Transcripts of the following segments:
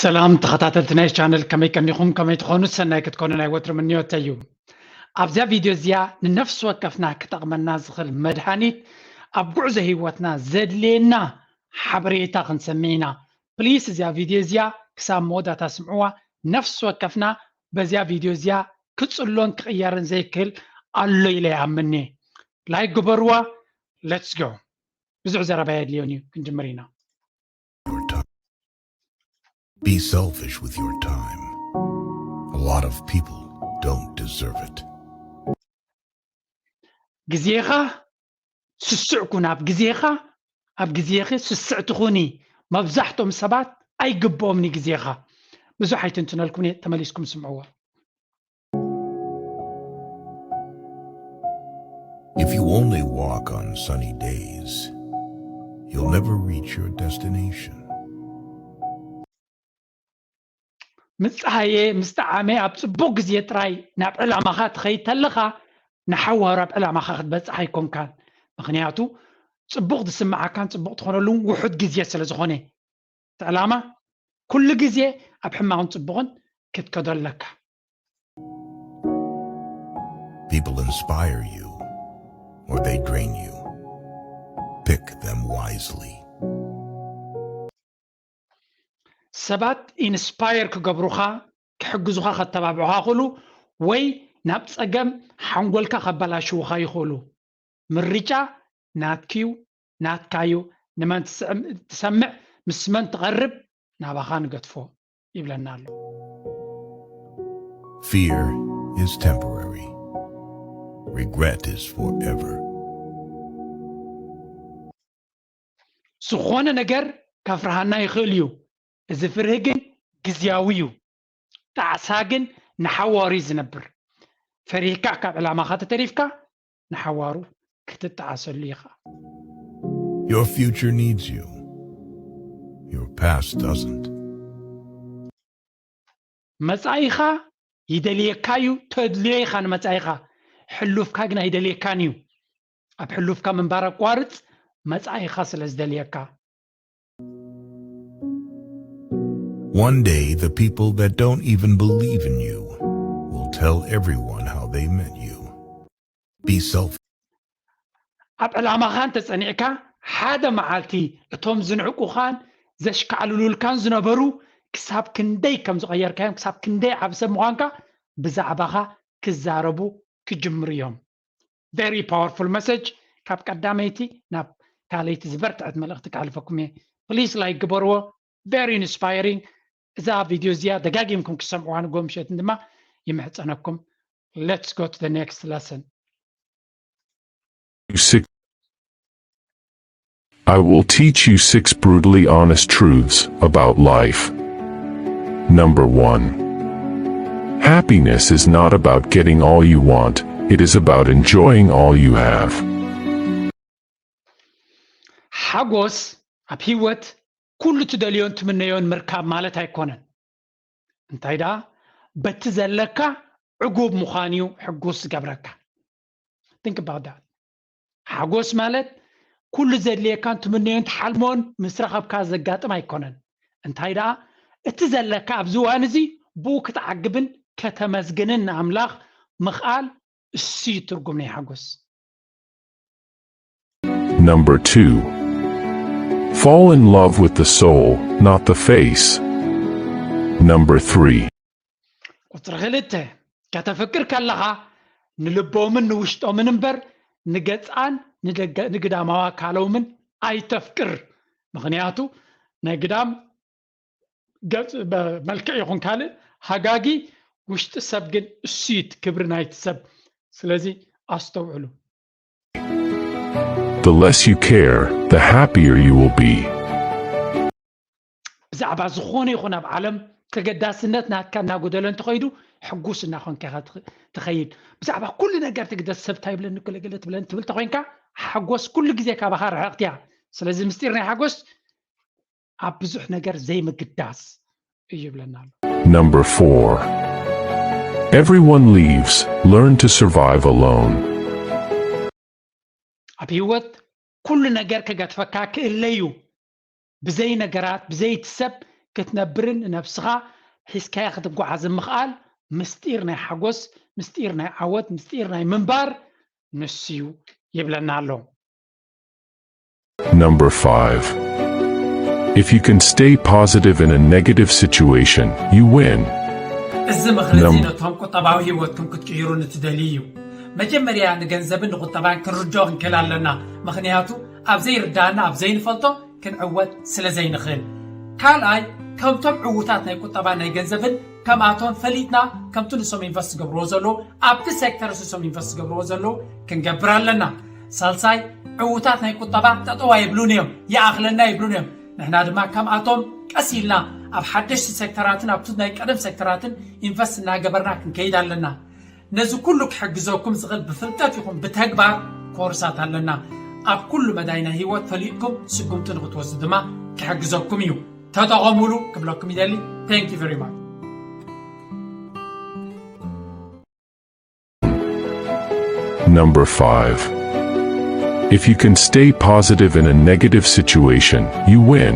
ሰላም ተኸታተልቲ ናይ ቻነል፣ ከመይ ቀኒኹም? ከመይ ትኾኑ? ሰናይ ክትኮኑ ናይ ወትሩ ምንዮተይ እዩ። ኣብዛ ቪድዮ እዚኣ ንነፍሲ ወከፍና ክጠቕመና ዝኽእል መድሃኒት ኣብ ጉዕዞ ህይወትና ዘድልየና ሓበሬታ ክንሰምዕ ኢና። ፕሊስ እዚኣ ቪድዮ እዚኣ ክሳብ መወዳእታ ስምዕዋ። ነፍሲ ወከፍና በዚኣ ቪድዮ እዚኣ ክጽሎን ክቕየርን ዘይክእል ኣሎ ኢለ ይኣምን እየ። ላይክ ግበርዋ። ሌትስ ጎ። ብዙሕ ዘረባ የድልዮን እዩ። ክንጅምር ኢና። your time. Be selfish with your time. A lot of people don't deserve it. ግዜኻ ስስዕ ኩን። ኣብ ግዜኻ ኣብ ግዜኺ ስስዕ ትኹኒ። መብዛሕትኦም ሰባት ኣይግብኦምን እዩ ግዜኻ። ብዙሕ ኣይትንትነልኩም እየ፣ ተመሊስኩም ስምዕዎ። If you only walk on sunny days, you'll never reach your destination. ምስ ፀሃየ ምስ ጠዓመ ኣብ ፅቡቕ ግዜ ጥራይ ናብ ዕላማኻ ትኸይድ ተለኻ፣ ንሓዋሩ ኣብ ዕላማኻ ክትበፅሕ ኣይኮንካን። ምኽንያቱ ፅቡቕ ዝስምዓካን ፅቡቕ ትኾነሉን ውሑድ ግዜ ስለ ዝኾነ፣ እቲ ዕላማ ኩሉ ግዜ ኣብ ሕማቕን ፅቡቕን ክትከዶ ኣለካ። People inspire you or they drain you. Pick them wisely. ሰባት ኢንስፓየር ክገብሩኻ፣ ክሕግዙኻ፣ ከተባብዑኻ ይኽእሉ ወይ ናብ ፀገም ሓንጎልካ ከበላሽዉኻ ይኽእሉ። ምርጫ ናትኪዩ፣ ናትካዩ። ንመን ትስዕም- ትሰምዕ፣ ምስ መን ትቐርብ ናባኻ ንገድፎ ይብለና ኣሎ። Fear is temporary. Regret is forever. ዝኾነ ነገር ከፍርሃና ይኽእል እዩ። እዚ ፍርሂ ግን ግዝያዊ እዩ። ጣዕሳ ግን ንሓዋሩ እዩ ዝነብር። ፈሪህካ ካብ ዕላማኻ ተተሪፍካ ንሓዋሩ ክትጠዓሰሉ ኢኻ። Your future needs you. Your past doesn't. መጻኢኻ ይደልየካ እዩ፣ ተድልዮ ኢኻ ንመጻኢኻ። ሕሉፍካ ግን ኣይደልየካን እዩ። ኣብ ሕሉፍካ ምንባር ኣቋርጽ፣ መጻኢኻ ስለ ዝደልየካ። One day, the people that don't even believe in you will tell everyone how they met you. Be selfish. ኣብ ዕላማኻ እንተጸኒዕካ፣ ሓደ መዓልቲ እቶም ዝንዕቁኻን ዘሽካዕልሉልካን ዝነበሩ ክሳብ ክንደይ ከም ዝቐየርካዮም፣ ክሳብ ክንደይ ዓቢ ሰብ ምዃንካ ብዛዕባኻ ክዛረቡ ክጅምሩ እዮም። Very powerful message። ካብ ቀዳመይቲ ናብ ካልኣይቲ ዝበርትዐት መልእኽቲ ከሕልፈኩም እየ። ፕሊስ ላይክ ግበርዎ። Very inspiring። እዛ ቪድዮ እዚኣ ደጋጊምኩም ክሰምዕዋ ንጎ ምሸትን ድማ ይምሕጸነኩም። Let's go to the next lesson. You six. I will teach you six brutally honest truths about life. Number one. Happiness is not about getting all you want, it is about enjoying all you have. ሓጎስ ኣብ ህይወት ኩሉ ትደልዮን ትምነዮን ምርካብ ማለት ኣይኮነን። እንታይ ደኣ፣ በቲ ዘለካ ዕጉብ ምዃን እዩ ሕጉስ ዝገብረካ። Think about that። ሓጎስ ማለት ኩሉ ዘድልየካን ትምነዮን ትሓልሞን ምስ ረኸብካ ዘጋጥም ኣይኮነን። እንታይ ደኣ፣ እቲ ዘለካ ኣብዚ እዋን እዚ ብኡ ክትዓግብን ከተመስግንን ንኣምላኽ ምኽኣል፣ እሱ እዩ ትርጉም ናይ ሓጎስ። Number two. Fall in love with the soul, not the face. Number three. ቁፅሪ ክልተ፣ ከተፍቅር ከለኻ ንልቦምን ንውሽጦምን እምበር ንገፃን ንደገ- ንግዳማዊ ኣካሎምን ኣይተፍቅር። ምኽንያቱ ናይ ግዳም ገፅ በ- መልክዕ ይኹን ካልእ ሃጋጊ፣ ውሽጢ ሰብ ግን እሱ እዩ እቲ ክብሪ ናይቲ ሰብ። ስለዚ ኣስተውዕሉ። The less you care, the happier you will be. ብዛዕባ ዝኾነ ይኹን ኣብ ዓለም ተገዳስነት ናትካ እናጎደለ እንተኸይዱ ሕጉስ እናኾንካ ኢኻ ትኸ- ትኸይድ። ብዛዕባ ኩሉ ነገር ትግደስ፣ ሰብ እንታይ ይብለኒ፣ ገለገለ ትብለኒ ትብል ተኾይንካ ሓጎስ ኩሉ ግዜ ካባኻ ርሕቕቲ እያ። ስለዚ ምስጢር ናይ ሓጎስ ኣብ ብዙሕ ነገር ዘይምግዳስ እዩ ይብለና ኣሎ። Number four. Everyone leaves, learn to survive alone. ኣብ ህይወት ኩሉ ነገር ክገድፈካ ክእለ እዩ። ብዘይ ነገራት፣ ብዘይ እቲ ሰብ ክትነብርን ንነብስኻ ሒዝካያ ክትጓዓዝ ምኽኣል ምስጢር ናይ ሓጎስ፣ ምስጢር ናይ ዓወት፣ ምስጢር ናይ ምንባር ንሱ እዩ ይብለና ኣሎ። Number five. If you can stay positive in a negative situation, you win. እዚ ምኽሪ እዚ ነቶም ቁጠባዊ ህይወትኩም ክትቅይሩ ንትደልዩ እዩ። መጀመርያ ንገንዘብን ንቁጠባን ክንርድኦ ክንክእል ኣለና። ምኽንያቱ ኣብ ዘይርዳእና ኣብ ዘይንፈልጦ ክንዕወት ስለ ዘይንኽእል። ካልኣይ ከምቶም ዕዉታት ናይ ቁጠባን ናይ ገንዘብን ከምኣቶም ፈሊጥና ከምቲ ንሶም ኢንቨስት ዝገብርዎ ዘለዉ ኣብቲ ሴክተር ንሶም ኢንቨስት ዝገብርዎ ዘለዉ ክንገብር ኣለና። ሳልሳይ ዕዉታት ናይ ቁጠባ ጠጠው ኣይብሉን እዮም፣ ይኣኽለና ይብሉን እዮም። ንሕና ድማ ከምኣቶም ቀስ ኢልና ኣብ ሓደሽቲ ሴክተራትን ኣብቲ ናይ ቀደም ሴክተራትን ኢንቨስት እናገበርና ክንከይድ ኣለና። ነዚ ኩሉ ክሕግዘኩም ዝኽእል ብፍልጠት ይኹን ብተግባር ኮርሳት ኣለና። ኣብ ኩሉ መዳይ ናይ ህይወት ፈሊጥኩም ስጉምቲ ንክትወስዱ ድማ ክሕግዘኩም እዩ። ተጠቐሙሉ ክብለኩም ይደሊ። Thank you very much. Number five. If you can stay positive in a negative situation, you win.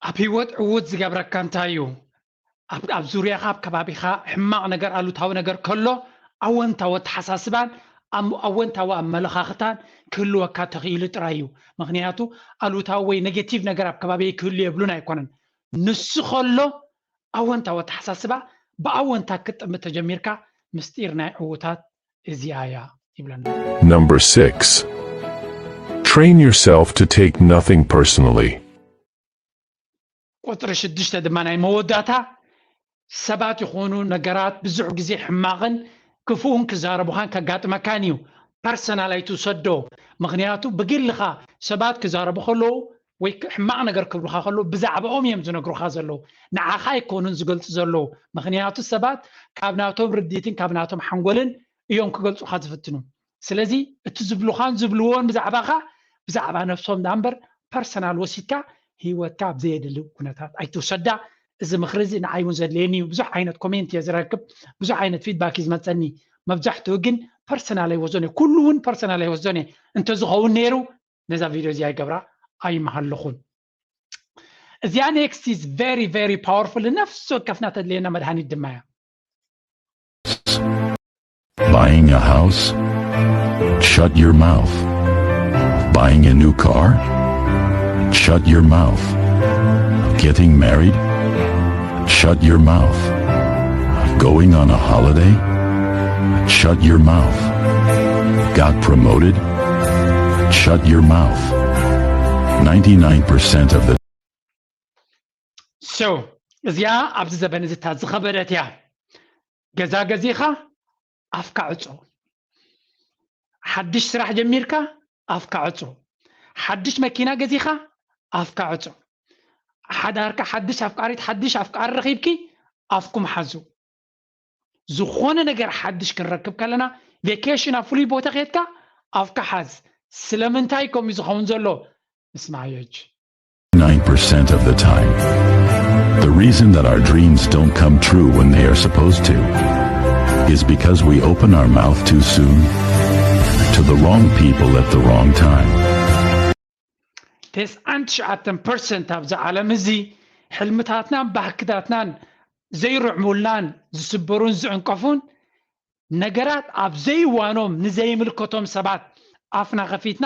ኣብ ህይወት ዕዉት ዝገብረካ እንታይ እዩ? ኣብ ኣብ ዙርያኻ ኣብ ከባቢኻ ሕማቕ ነገር ኣሉታዊ ነገር ከሎ ኣወንታዊ ኣተሓሳስባን ኣም- ኣወንታዊ ኣመለኻኽታን ክህልወካ ተኽኢሉ ጥራይ እዩ። ምኽንያቱ ኣሉታዊ ወይ ኔጌቲቭ ነገር ኣብ ከባቢ ክህሉ የብሉን ኣይኮነን። ንሱ ከሎ ኣወንታዊ ኣተሓሳስባ ብኣወንታ ክትጥምት ተጀሚርካ ምስጢር ናይ ዕዉታት እዚኣ እያ ይብለና። Number six. Train yourself to take nothing personally. ቁፅሪ ሽዱሽተ ድማ ናይ መወዳእታ ሰባት ይኾኑ ነገራት ብዙሕ ግዜ ሕማቕን ክፉእን ክዛረቡኻን ከጋጥመካን እዩ። ፐርሰናል ኣይትውሰዶ። ምኽንያቱ ብግልኻ ሰባት ክዛረቡ ከለዉ ወይ ክ- ሕማቕ ነገር ክብሉኻ ከለዉ ብዛዕባኦም እዮም ዝነግሩኻ ዘለዉ። ንዓኻ ኣይኮኑን ዝገልፁ ዘለዉ። ምኽንያቱ ሰባት ካብ ናቶም ርድኢትን ካብ ናቶም ሓንጎልን እዮም ክገልፁኻ ዝፍትኑ። ስለዚ እቲ ዝብሉኻን ዝብልዎን ብዛዕባኻ ብዛዕባ ነብሶም ዳ እምበር ፐርሰናል ወሲድካ ህይወትካ ኣብ ዘየድሊ ኩነታት ኣይትውሰዳ። እዚ ምኽሪ እዚ ንዓይ እውን ዘድልየኒ እዩ። ብዙሕ ዓይነት ኮሜንት እየ ዝረክብ፣ ብዙሕ ዓይነት ፊድባክ እዩ ዝመፀኒ። መብዛሕትኡ ግን ፐርሰናል ኣይወስዶን እየ፣ ኩሉ እውን ፐርሰናል ኣይወስዶን እየ። እንተዝኸውን ነይሩ ነዛ ቪድዮ እዚኣ ይገብራ ኣይምሃለኹን። እዚኣ ኔክስት ኢዝ ቨሪ ቨሪ ፓወርፉል፣ ነፍሲ ወከፍና ተድልየና መድሃኒት ድማ እያ። Buying a house? Shut your mouth. Buying a new car? Shut your mouth. Getting married? Shut your mouth. Going on a holiday? Shut your mouth. Got promoted? Shut your mouth. Ninety-nine percent of the So እዚኣ ኣብዚ ዘበን እዚ እታ ዝኸበደት እያ። ገዛ ገዚኻ ኣፍካ ዕጾ። ሓድሽ ስራሕ ጀሚርካ ኣፍካ ዕጾ። ሓድሽ መኪና ገዚኻ ኣፍካ ዕጾ። ሓዳርካ ሓድሽ ኣፍቃሪት ሓድሽ ኣፍቃሪ ረኺብኪ ኣፍኩም ሓዙ። ዝኾነ ነገር ሓድሽ ክንረክብ ከለና ቬኬሽን ኣብ ፍሉይ ቦታ ከድካ ኣፍካ ሓዝ። ስለምንታይ ከምኡ ዝኸውን ዘሎ ምስማዮጅ 9% of the time. The reason that our dreams don't come true when they are supposed to is because we open our mouth too soon to the wrong people at the wrong time. ተስዓን ትሽዓተን ፐርሰንት ኣብዚ ዓለም እዚ ሕልምታትናን ባህግታትናን ዘይርዕሙልናን ዝስበሩን ዝዕንቀፉን ነገራት ኣብ ዘይዋኖም ንዘይምልከቶም ሰባት ኣፍና ከፊትና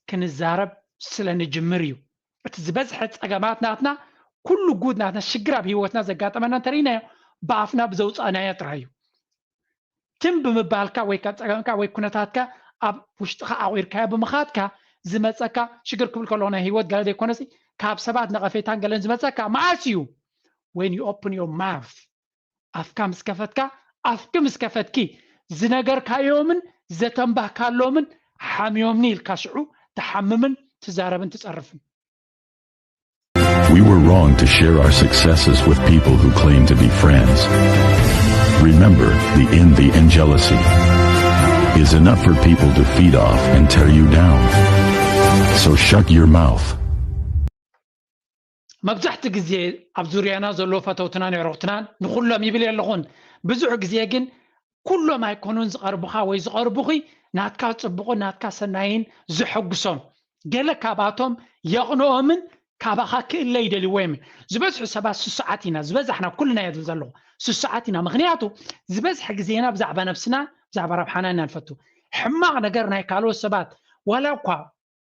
ክንዛረብ ስለ ንጅምር እዩ። እቲ ዝበዝሐ ጸገማት ናትና ኩሉ ጉድ ናትና ሽግር ኣብ ህይወትና ዘጋጠመና እንተርኢናዮ ብኣፍና ብዘውፃእናዮ ጥራይ እዩ። ትም ብምባልካ ወይ ካብ ጸገምካ ወይ ኩነታትካ ኣብ ውሽጥኻ ኣቑርካዮ ብምኻድካ ዝመፀካ ሽግር ክብል ከለኹ ናይ ህይወት ገለ ዘይኮነሲ ካብ ሰባት ነቐፌታን ገለን ዝመፀካ መዓስ እዩ? When you open your mouth፣ ኣፍካ ምስ ከፈትካ ኣፍኪ ምስ ከፈትኪ ዝነገርካዮምን ዘተንባህካሎምን ሓምዮምኒ ኢልካ ሽዑ ትሓምምን ትዛረብን ትፀርፍን። We were wrong to share our successes with people who claim to be friends. Remember, the envy and jealousy is enough for people to feed off and tear you down. So shut your mouth. መብዛሕቲ ግዜ ኣብ ዙርያና ዘለዉ ፈተውትናን የዕሩኽትናን ንኹሎም ይብል የለኹን። ብዙሕ ግዜ ግን ኩሎም ኣይኮኑን ዝቐርቡኻ ወይ ዝቐርቡኺ ናትካ ጽቡቕን ናትካ ሰናይን ዘሐጉሶም። ገለ ካብኣቶም የቕንኦምን ካባኻ ክእለ ይደልዎ እዮም። ዝበዝሑ ሰባት ስሱዓት ኢና፣ ዝበዛሕና ኩልና እየ ዝብል ዘለኹ፣ ስሱዓት ኢና። ምክንያቱ ዝበዝሐ ግዜና ብዛዕባ ነብስና፣ ብዛዕባ ረብሓና ኢና ንፈቱ። ሕማቕ ነገር ናይ ካልኦት ሰባት ዋላ እኳ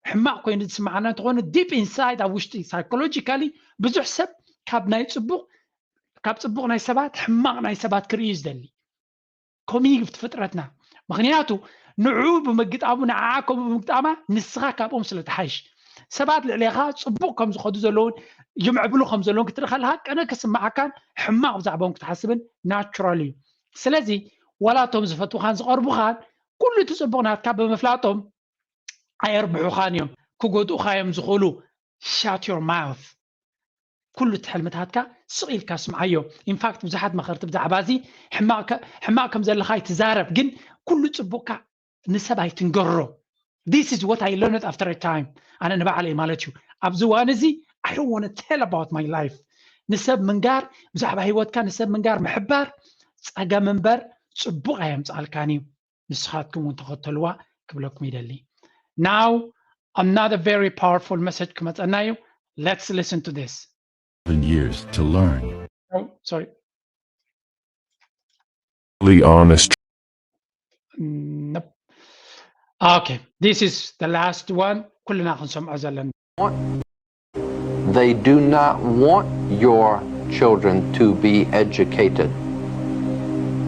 ሕማቕ ኮይኑ ዝስምዓና እንተኾነ፣ ዲፕ ኢንሳይድ፣ ኣብ ውሽጢ ሳይኮሎጂካሊ ብዙሕ ሰብ ካብ ናይ ጽቡቕ ካብ ጽቡቕ ናይ ሰባት ሕማቕ ናይ ሰባት ክርኢ እዩ ዝደሊ። ከምኡ እዩ ፍጥረትና። ምክንያቱ ንዑ ብምግጣሙ፣ ንዓ ከምኡ ብምግጣማ ንስኻ ካብኦም ስለ ትሓይሽ። ሰባት ልዕሌኻ ጽቡቕ ከም ዝኸዱ ዘለውን ይምዕብሉ ከም ዘለውን ክትርኢ ከለኻ ቅነ ክስምዓካን ሕማቕ ብዛዕባኦም ክትሓስብን ናቹራል እዩ። ስለዚ ዋላ እቶም ዝፈትውኻን ዝቐርቡኻን ኩሉ እቲ ጽቡቕ ናትካ ብምፍላጦም ኣየርብሑኻን እዮም፣ ክጎድኡኻ እዮም ዝኽእሉ። Shut your mouth። ኩሉ እቲ ሕልምታትካ ስቕ ኢልካ ስምዓዮ። ኢንፋክት ብዙሓት መኸርቲ ብዛዕባ እዚ ሕማቕ ከ- ሕማቕ ከም ዘለኻ ኣይትዛረብ፣ ግን ኩሉ ጽቡቕካ ንሰብ ኣይትንገሮ። This is what I learned after a time። ኣነ ንባዕለይ ማለት እዩ። ኣብዚ እዋን እዚ I don't want to tell about my life። ንሰብ ምንጋር፣ ብዛዕባ ህይወትካ ንሰብ ምንጋር ምሕባር ጸገም እምበር ጽቡቕ ኣየምጽኣልካን እዩ። ንስኻትኩም እውን ተኸተልዋ ክብለኩም ይደሊ። Now another very powerful message ክመጸና እዩ። Let's listen to this. Seven years to learn. Oh, sorry. Be honest. Nope. Okay, this is the last one. ኩልና ክንሰምዖ ዘለና። They do not want your children to be educated.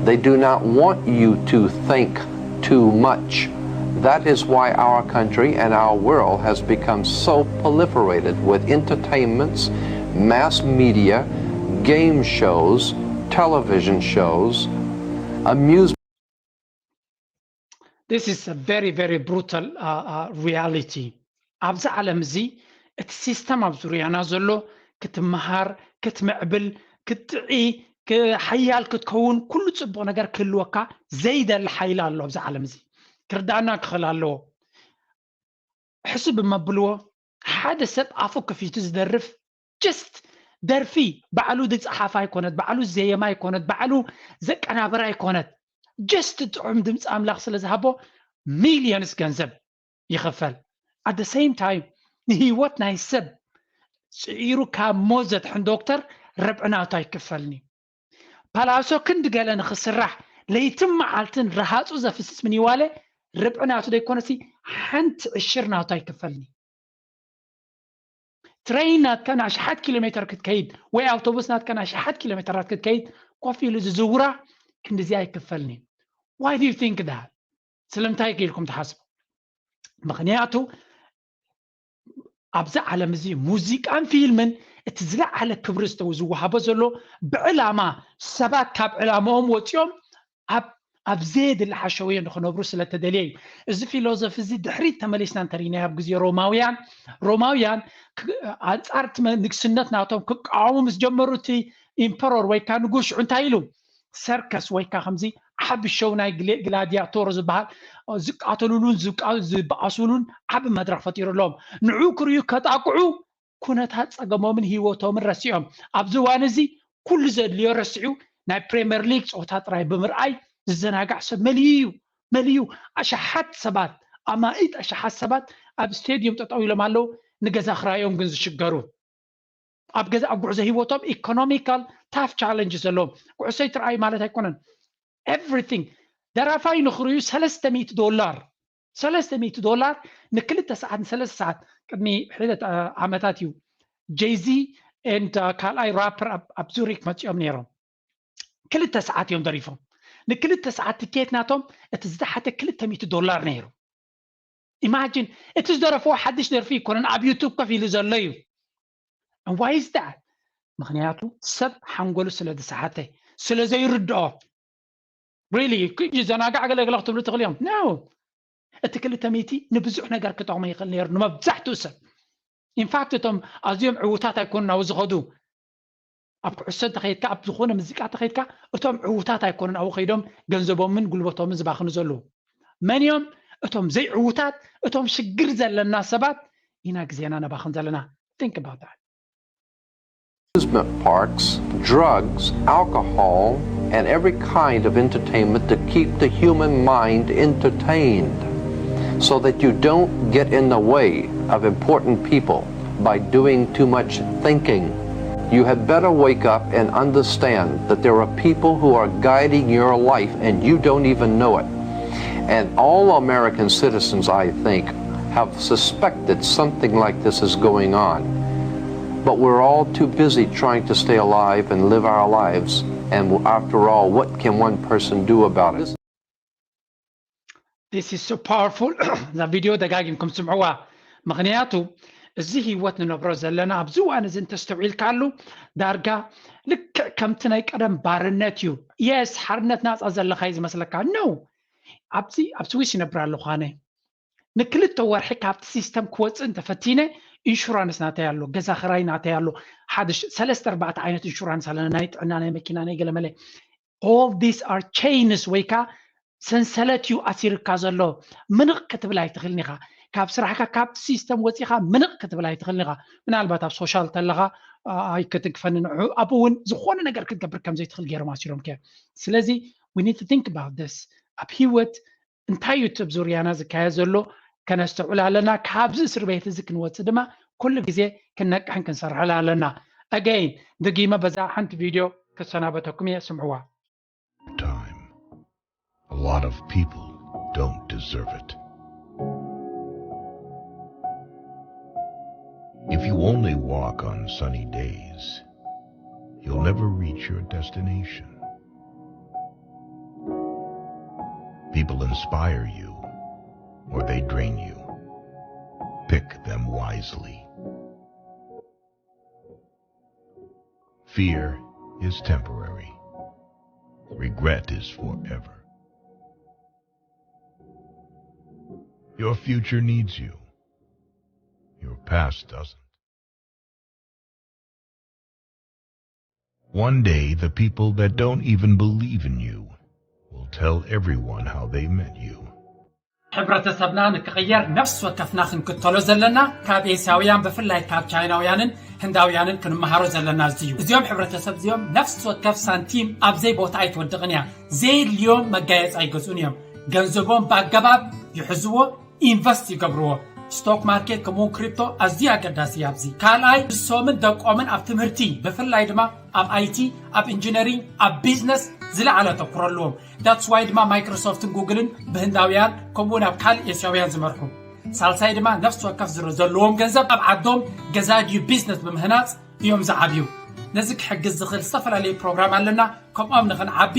They do not want you to think too much. That is why our country and our world has become so proliferated with entertainments, mass media, game shows, television shows, amusement. This is a very, very brutal uh, uh, reality. ኣብዚ ዓለም እዚ እቲ ሲስተም ኣብ ዙርያና ዘሎ ክትመሃር፣ ክትምዕብል፣ ክትጥዒ፣ ሓያል ክትከውን፣ ኩሉ ፅቡቕ ነገር ክህልወካ ዘይደሊ ሓይሊ ኣሎ ኣብዚ ዓለም እዚ። ክርዳእና ክኽእል ኣለዎ። ሕስብ እመብልዎ፣ ሓደ ሰብ ኣፉ ከፊቱ ዝደርፍ ጀስት ደርፊ ባዕሉ ዝፀሓፋ ኣይኮነት፣ ባዕሉ ዘየማ ኣይኮነት፣ ባዕሉ ዘቀናብራ ኣይኮነት። ጀስት ጥዑም ድምፂ ኣምላኽ ስለ ዝሃቦ ሚልዮንስ ገንዘብ ይኽፈል። At the same time ንህይወት ናይ ሰብ ፅዒሩ ካብ ሞት ዘድሕን ዶክተር ርብዒ ናቱ ኣይክፈልኒ። ፓላሶ ክንዲ ገለ ንኽስራሕ ለይትን መዓልትን ረሃፁ ዘፍስስ ምኒዋለ ርብዒ ናቱ ዘይኮነሲ ሓንቲ ዕሽር ናቱ ኣይክፈልኒ። ትሬን ናትካ ንኣሽሓት ኪሎ ሜተር ክትከይድ ወይ ኣውቶቡስ ናትካ ንኣሽሓት ኪሎ ሜተራት ክትከይድ ኮፍ ኢሉ ዝዝውራ ክንድዚ ኣይክፈልኒ። Why do you think that? ስለምንታይ ኢልኩም ትሓስቡ? ምክንያቱ ኣብዚ ዓለም እዚ ሙዚቃን ፊልምን እቲ ዝለዓለ ክብሪ ዝተው ዝወሃቦ ዘሎ ብዕላማ ሰባት ካብ ዕላማኦም ወፂኦም ኣብ ኣብ ዘየድሊ ሓሸውየ ንክነብሩ ስለተደልየ እዩ። እዚ ፊሎዞፊ እዚ ድሕሪት ተመሊስና እንተሪናዮ ኣብ ግዜ ሮማውያን ሮማውያን ኣንፃር እቲ ንግስነት ናቶም ክቃወሙ ምስ ጀመሩ እቲ ኢምፐሮር ወይ ከዓ ንጉስ ሽዑ እንታይ ኢሉ ሰርከስ ወይ ከዓ ከምዚ ዓቢ ሸው ናይ ግላዲያቶር ዝበሃል ዝቃተሉሉን ዝበኣሱሉን ዓቢ መድረክ ፈጢሩ ኣለዎም። ንዑ ክርእዩ ከጣቅዑ ኩነታት ፀገሞምን ህይወቶምን ረሲዖም ኣብዚ እዋን እዚ ኩሉ ዘድልዮ ረሲዑ ናይ ፕሬምየር ሊግ ፀወታ ጥራይ ብምርኣይ ዝዘናጋዕ ሰብ መሊዩ እዩ። መሊዩ ኣሽሓት ሰባት ኣማኢት ኣሽሓት ሰባት ኣብ ስቴድዮም ጠጠው ኢሎም ኣለዉ። ንገዛ ክራዮም ግን ዝሽገሩ ኣብ ገዛ ኣብ ጉዕዞ ህይወቶም ኢኮኖሚካል ታፍ ቻለንጅ ዘለዎም ኩዕሶ ይትረኣዩ ማለት ኣይኮነን። ኤቭሪቲንግ ደራፋይ ንኽርእዩ ሰለስተ ሚእቲ ዶላር ሰለስተ ሚእቲ ዶላር ንክልተ ሰዓት ንሰለስተ ሰዓት ቅድሚ ሒደት ዓመታት እዩ። ጄዚ ኤንድ ካልኣይ ራፐር ኣብ ዙሪክ መፂኦም ነይሮም። ክልተ ሰዓት እዮም ደሪፎም። ንክልተ ሰዓት ትኬት ናቶም እቲ ዝተሓተ ክልተ ሚእቲ ዶላር ነይሩ። ኢማጂን እቲ ዝደረፍዎ ሓድሽ ደርፊ ይኮነን ኣብ ዩቱብ ከፍ ኢሉ ዘሎ እዩ። ዋይዝ ዳት ምክንያቱ ሰብ ሓንጎሉ ስለ ዝሰሓተ ስለ ዘይርድኦ ሪሊ ይዘናጋዕ ገለገለ ክትብሉ ትኽእል እዮም። ኖ እቲ ክልተ ሚእቲ ንብዙሕ ነገር ክጠቕሞ ይኽእል ነይሩ ንመብዛሕትኡ ሰብ። ኢንፋክት እቶም ኣዝዮም ዕዉታት ኣይኮኑን ኣብኡ ዝኸዱ። ኣብ ኩዕሶ እንተኸይድካ ኣብ ዝኾነ ሙዚቃ እንተኸይድካ እቶም ዕዉታት ኣይኮኑን ኣብኡ ከይዶም ገንዘቦምን ጉልበቶምን ዝባኽኑ ዘለዉ። መን እዮም እቶም ዘይዕዉታት? እቶም ሽግር ዘለና ሰባት ኢና ግዜና ነባኽን ዘለና። Think about that. Amusement parks, drugs, alcohol, and every kind of entertainment to keep the human mind entertained so that you don't get in the way of important people. by doing too much thinking. You had better wake up and understand that there are people who are guiding your life and you don't even know it. And all American citizens, I think, have suspected something like this is going on. But we're all too busy trying to stay alive and live our lives. And after all, what can one person do about it? This is so powerful. እዛ ቪድዮ ደጋጊምኩም ስምዕዋ። ምኽንያቱ እዚ ህይወት ንነብሮ ዘለና ኣብዚ እዋን እዚ እንተስተውዒልካሉ ዳርጋ ልክዕ ከምቲ ናይ ቀደም ባርነት እዩ። የስ ሓርነት ናፃ ዘለካ እዩ ዝመስለካ። ኖ ኣብዚ ኣብ ስዊስ ይነብር ኣለኹ ኣነ። ንክልተ ወርሒ ካብቲ ሲስተም ክወፅእ እንተፈቲነ ኢንሹራንስ ናተይ ኣሎ፣ ገዛ ክራይ ናተይ ኣሎ። ሓደ ሽ- ሰለስተ ኣርባዕተ ዓይነት ኢንሹራንስ ኣለና፣ ናይ ጥዕና፣ ናይ መኪና፣ ናይ ገለመለ። All these are chains ወይ ከዓ ሰንሰለት እዩ ኣሲርካ ዘሎ። ምንቕ ክትብል ኣይትኽእልን ኢኻ። ካብ ስራሕካ ካብቲ ሲስተም ወፂኻ ምንቕ ክትብል ኣይትኽእልን ኢኻ። ምናልባት ኣብ ሶሻል ተለኻ ኣይክትንክፈኒ ንዑ ኣብኡ እውን ዝኾነ ነገር ክትገብር ከም ዘይትኽእል ገይሮም ኣሲሮም ከ። ስለዚ we need to think about this። ኣብ ህይወት እንታይ እዩ እቲ ኣብ ዙርያና ዝካየድ ዘሎ ከነስተውዕል ኣለና። ካብዚ እስር ቤት እዚ ክንወፅእ ድማ ኩሉ ግዜ ክንነቅሕን ክንሰርሐል ኣለና። Again ድጊመ በዛ ሓንቲ ቪድዮ ክሰናበተኩም እየ። ስምዕዋ። Time. A lot of people don't deserve it. If you only walk on sunny days, you'll never reach your destination. People inspire you or they drain you. Pick them wisely. Fear is temporary. Regret is forever. Your future needs you. Your past doesn't. One day, the people that don't even believe in you will tell everyone how they met you. ሕብረተሰብና ንክቕየር ነፍሲ ወከፍና ክንክተሎ ዘለና ካብ ኤስያውያን ብፍላይ ካብ ቻይናውያንን ህንዳውያንን ክንመሃሮ ዘለና እዚ እዩ። እዚኦም ሕብረተሰብ እዚኦም ነፍሲ ወከፍ ሳንቲም ኣብ ዘይቦታ ኣይትወድቕን እያ። ዘየድልዮም መጋየፂ ኣይገዝኡን እዮም። ገንዘቦም ብኣገባብ ይሕዝዎ፣ ኢንቨስት ይገብርዎ። ስቶክ ማርኬት ከምኡውን ክሪፕቶ ኣዝዩ ኣገዳሲ እዩ ኣብዚ። ካልኣይ ንሶምን ደቆምን ኣብ ትምህርቲ ብፍላይ ድማ ኣብ ኣይቲ፣ ኣብ ኢንጂነሪንግ፣ ኣብ ቢዝነስ ዝለዓለ ኣተኩሮ ኣለዎም። That's why ድማ ማይክሮሶፍትን ጉግልን ብህንዳውያን ከምኡውን ኣብ ካልእ ኤስያውያን ዝመርሑ። ሳልሳይ ድማ ነፍሲ ወከፍ ዝረ ዘለዎም ገንዘብ ኣብ ዓዶም ገዛ ድዩ ቢዝነስ ብምህናፅ እዮም ዝዓብዩ። ነዚ ክሕግዝ ዝኽእል ዝተፈላለዩ ፕሮግራም ኣለና። ከምኦም ንኽንዓቢ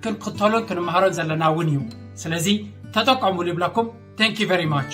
ክንክተሎን ክንመሃሮን ዘለና እውን እዩ። ስለዚ ተጠቀሙሉ ይብለኩም። Thank you very much።